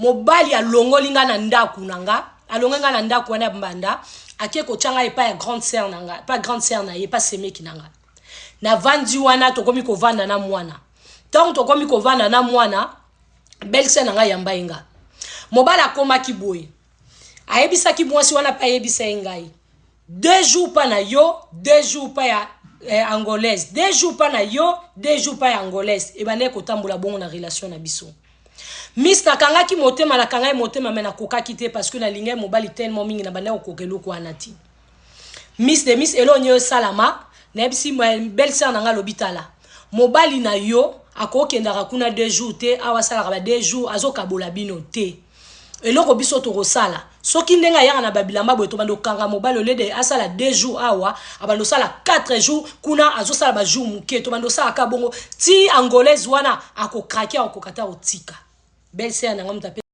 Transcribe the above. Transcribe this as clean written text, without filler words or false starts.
Mobali alongoli nga na ndako na nga, alongoli nga na ndako wana ya mbanda, ake kotya ngai epai ya grande sœur na nga, epai ya grande sœur na ye, epai semeki na nga. Navandi wana, tokomi kovanda na mwana. Ntango tokomi kovanda na mwana, belle sœur na ngai yamba ye nga. Mobali akomaki boye, ayebisaki mwasi wana mpe ayebisa ye ngai: 2 jours mpa na yo, 2 jours mpa ya angolaise, 2 jours mpa na yo, 2 jours mpa ya angolaise. Ebandaki kotambola bongo na relation na biso. Miss, nakangaki motema, nakangaki motema, me nakokaki te, parce que nalingaki mobali tellement mingi, na bandaki kokoka eloko wana ti. Miss de miss, eloko nio esalama, nayebisi belle sœur na ngai, alobi: "Tala, mobali na yo akokendaka kuna 2 jours te, awa asalaka ba 2 jours, azokabola bino te. Eloko biso tokosala, soki ndenge ayaka na babilamba boye, tobanda okanga mobali, olede asala 2 jours awa, abanda osala 4 jours kuna, azosala bajour moke. Tobanda osalaka bongo ti angolaise wana akocraquer, akokoka ta kotika." Belle sœur na ngai moto.